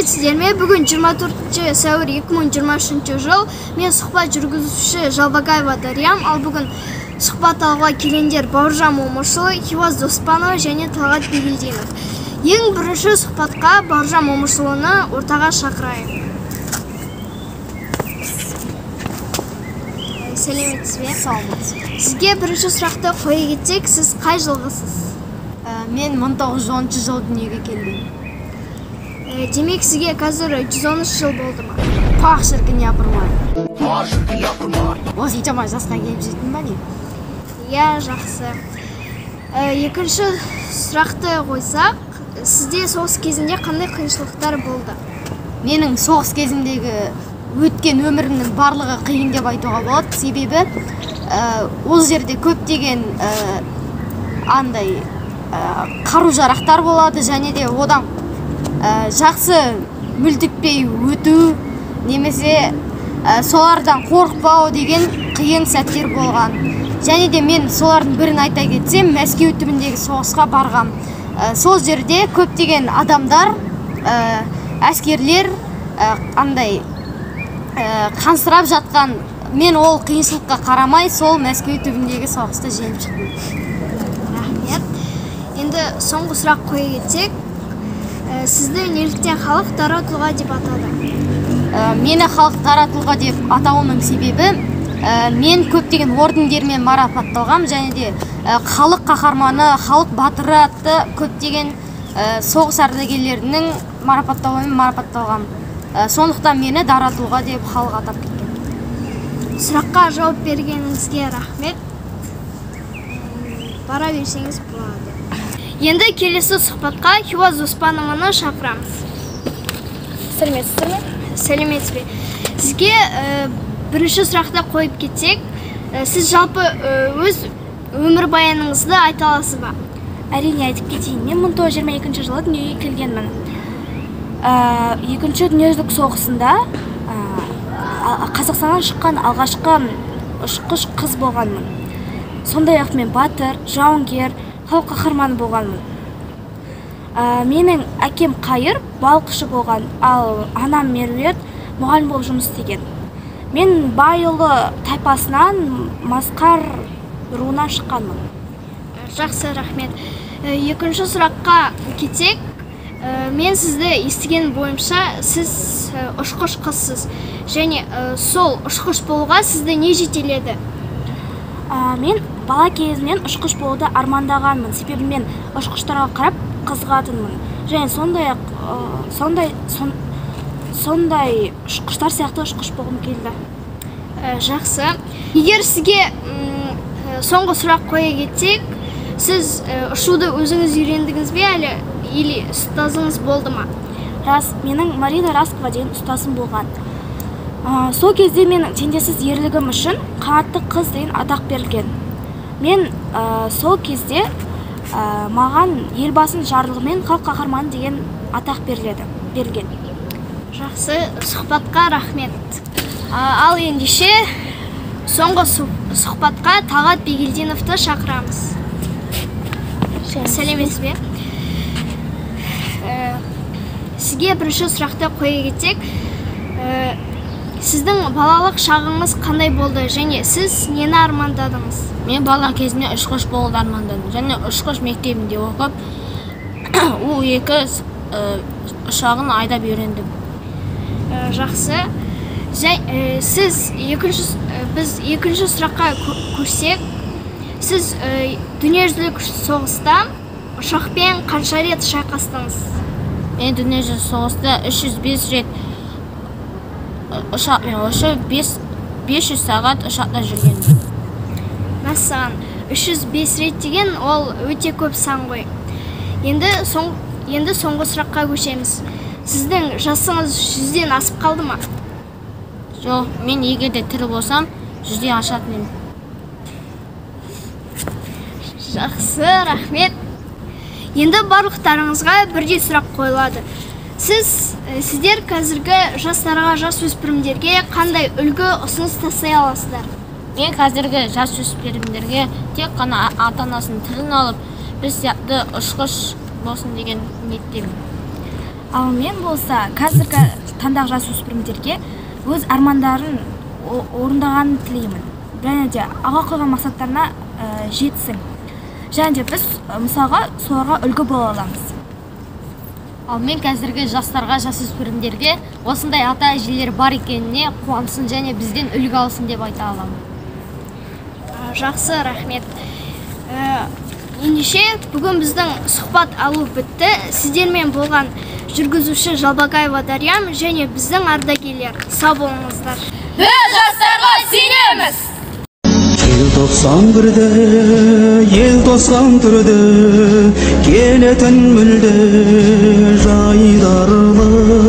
Сәлеметсіздер ме? Бүгін 24 сәуір 2023 жыл. Мен сұхбат жүргізуші Жалбагаева Дариям. Ал бүгін сұхбат алуға келгендер Бауыржан Момышұлы, Хиуаз Доспанова және Талғат Бегелдинов. Ең бірінші сұхбатқа Бауыржан Момышұлыны ортаға шақырайын. Сәлеметсіз бе? Саламатсыз. Сізге бірінші сұрақты қоя кетсек, сіз қай жылғысыз? Мен 1910 жылы дүниеге келдім. Демек, сізге қазір 113 жыл болды ма? Пах, шіркін, япырмай. Осыншама жасқа келіп жеттім ба не? Иә, жақсы. Екінші сұрақты қойсақ, сізде соғыс кезінде қандай қиыншылықтар болды? Менің соғыс кезіндегі өткен өмірімнің барлығы қиын деп айтуға болады. Себебі ол жерде көптеген андай қару-жарақтар болады, және де одан жақсы мүлтікпей өту немесе солардан қорықпау деген қиын сәттер болған. Және де мен солардың бірін айта кетсем, Мәскеу түбіндегі соғысқа барғам. Сол жерде көптеген адамдар, әскерлер андай қансырап жатқан. Мен ол қиыншылыққа қарамай сол Мәскеу түбіндегі соғысты жеңіп шықтым. Рахмет. Енді соңғы сұрақ қоя кетсек, сізді неліктен халық дара тұлға деп атады? Мені халық дара тұлға деп атауының себебі, мен көптеген ордендермен марапатталғам, және де халық қаһарманы, халық батыры атты көптеген соғыс ардагерлерінің марапаттауымен марапатталғам. Сондықтан мені дара тұлға деп халық атап кеткен. Сұраққа жауап бергеніңізге рахмет. Бара берсеңіз болады. Енді келесі сұхбатқа Хиуаз Доспанованы шақырамыз. Сәлеметсіздер ме? Сәлеметсіз бе? Сізге бірінші сұрақты қойып кетсек, сіз жалпы өз өмірбаяныңызды айта аласыз ба? Әрине, айтып кетейін. Мен 1922 жылы дүниеге келгенмін. Екінші дүниежүзілік соғысында Қазақстаннан шыққан алғашқы ұшқыш қыз болғанмын. Сондай-ақ мен батыр, жауынгер, халық қаһарманы болғанмын. Менің әкем Қайыр балықшы болған, ал анам Меруерт мұғалім болып жұмыс істеген. Мен Байұлы тайпасынан, Масқар руынан шыққанмын. Жақсы, рахмет. Екінші сұраққа кетсек, мен сізді естіген бойымша, сіз ұшқыш қызсыз. Және сол ұшқыш болуға сізді не жетеледі? Мен бала кезімнен ұшқыш болуды армандағанмын. Себебі мен ұшқыштарға қарап қызығатынмын. Және сондай-ақ сондай ұшқыштар сияқты ұшқыш болғым келді. Жақсы. Егер сізге соңғы сұрақ қоя кетсек, сіз ұшуды өзіңіз үйрендіңіз бе әлі или ұстазыңыз болды ма? Рас, менің Марина Раскова деген ұстазым болған. Сол кезде менің теңдессіз ерлігім үшін қанатты қыз деген атақ берілген. Мен сол кезде маған елбасының жарлығымен халық қаһарманы деген атақ берілген. Жақсы, сұхбатқа рахмет. Ал ендеше соңғы сұхбатқа Талғат Бегелдиновты шақырамыз. Сәлеметсіз бе? Сізге бірінші сұрақты қоя кетсек, сіздің балалық шағыңыз қандай болды және сіз нені армандадыңыз? Мен бала кезімде ұшқыш болуды армандадым және ұшқыш мектебінде оқып, У-2 ұшағын айдап үйрендім. Жақсы. Сіз біз екінші сұраққа көшсек, сіз дүниежүзілік соғыста ұшақпен қанша рет шайқастыңыз? Мен дүниежүзілік соғыста 305 рет ұшақпен ұшып, 500 сағат ұшақта жүргенмін. Мәссаған, 305 рет деген ол өте көп сан ғой. Енді соңғы сұраққа көшеміз. Сіздің жасыңыз 100-ден асып қалды ма? Жоқ, мен егер де тірі болсам, 100-ден асатын едім. Жақсы, рахмет. Енді барлықтарыңызға бірдей сұрақ қойылады. Сіздер қазіргі жастарға, жасөспірімдерге қандай үлгі ұсыныс тастай аласыздар? Мен қазіргі жасөспірімдерге тек қана ата-анасының тілін алып, біз сияқты ұшқыш болсын деген ниеттемін. Ал мен болса қазіргі таңдағы жасөспірімдерге өз армандарын орындағанын тілеймін. Және де алға қойған мақсаттарына жетсін. Және де біз мысалға соларға үлгі бола аламыз. Ал мен қазіргі жастарға, жасөспірімдерге осындай ата әжелер бар екеніне қуансын және бізден үлгі алсын деп айта аламын. Жақсы, рахмет. Ендеше бүгін біздің сұхбат алу бітті. Сіздермен болған жүргізуші Жалбакаева Дариям және біздің ардагерлер. Сау болыңыздар. Біз жастарға сенеміз! Желтоқсан кірді, ел тосқан түрді, келетін мүлде жайдарлы.